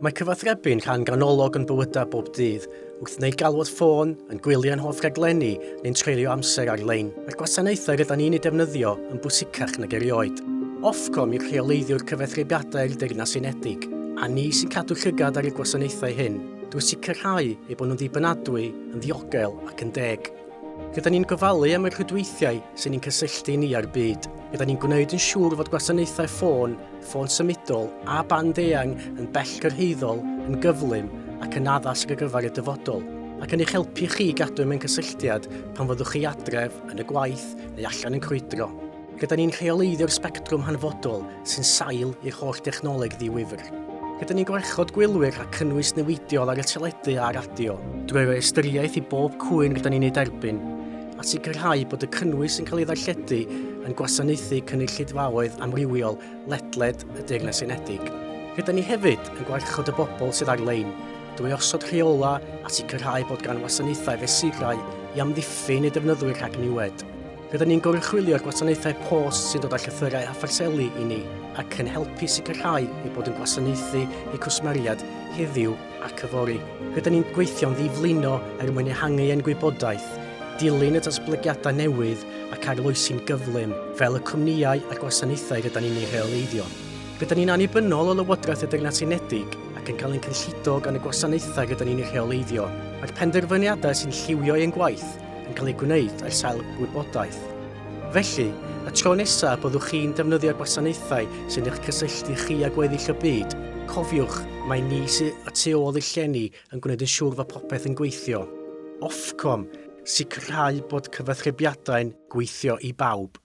Mae cyfathrebu'n rhan ganolog o'n bywydau bob dydd, wrth wneud galwad ffôn, yn gwylio'n hoff raglenni neu'n treulio amser ar-lein. Mae'r gwasanaethau rydan ni'n eu defnyddio yn bwysicach nag erioed. Ofcom yw rheoleiddiwr cyfathrebiadau'r Deyrnas Unedig, a ni sy'n cadw llygad ar y gwasanaethau hyn drwy sicrhau eu bod nhw'n ddibynadwy, yn ddiogel ac yn deg. Rydan ni'n gofalu am y rhwydweithiau sy'n ein cysylltu ni â'r byd. Rydan ni'n gwneud yn siŵr fod gwasanaethau ffôn, ffôn symudol a band eang yn bellgyrhaeddol, yn gyflym ac yn addas ar gyfer y dyfodol, ac yn eich helpu chi i gadw mewn cysylltiad pan fyddwch chi adref, yn y gwaith neu allan yn crwydro. Rydan ni'n rheoleiddio'r sbectrwm hanfodol sy'n sail i'r holl dechnoleg ddi-wifr. Rydan ni'n gwarchod gwylwyr rhag cynnwys newidiol ar y teledu a'r radio, drwy roi ystyriaeth i bob cwyn rydan ni'n ei derbyn, a sicrhau bod y cynnwys sy'n cael ei ddarlledu yn gwasanaethu cynulleidfaoedd amrywiol ledled y Deyrnas Unedig. Rydan ni hefyd yn gwarchod y bobl sydd ar-lein, drwy osod rheolau a sicrhau bod gan wasanaethau fesurau i amddiffyn eu defnyddwyr rhag niwed. Rydyn ni'n goruchwylio'r gwasanaethau post sy'n dod â llythyrau a pharseli i ni ac yn helpu sicrhau eu bod yn gwasanaethu eu cwsmeriaid heddiw ac yfory. Rydyn ni'n gweithio'n ddi-flino er mwyn ehangu ein gwybodaeth, dilyn y datblygiadau newydd ac arloesi'n gyflym, fel y cwmnïau a'r gwasanaethau rydyn ni'n eu rheoleiddio. Rydyn ni'n annibynnol o Lywodraeth y Deyrnas Unedig ac yn cael ein cyllido gan y gwasanaethau rydyn ni'n eu rheoleiddio. Mae'r penderfyniadau sy'n lliwio ein gwaith yn cael eu gwneud ar sail gwybodaeth. Felly, y tro nesaf byddwch chi'n defnyddio'r gwasanaethau sy'n eich cysylltu chi â gweddill y byd, cofiwch mai ni sydd y tu ôl i'r llenni yn gwneud yn siŵr fod popeth yn gweithio. Ofcom, sicrhau bod cyfathrebiadau'n gweithio i bawb.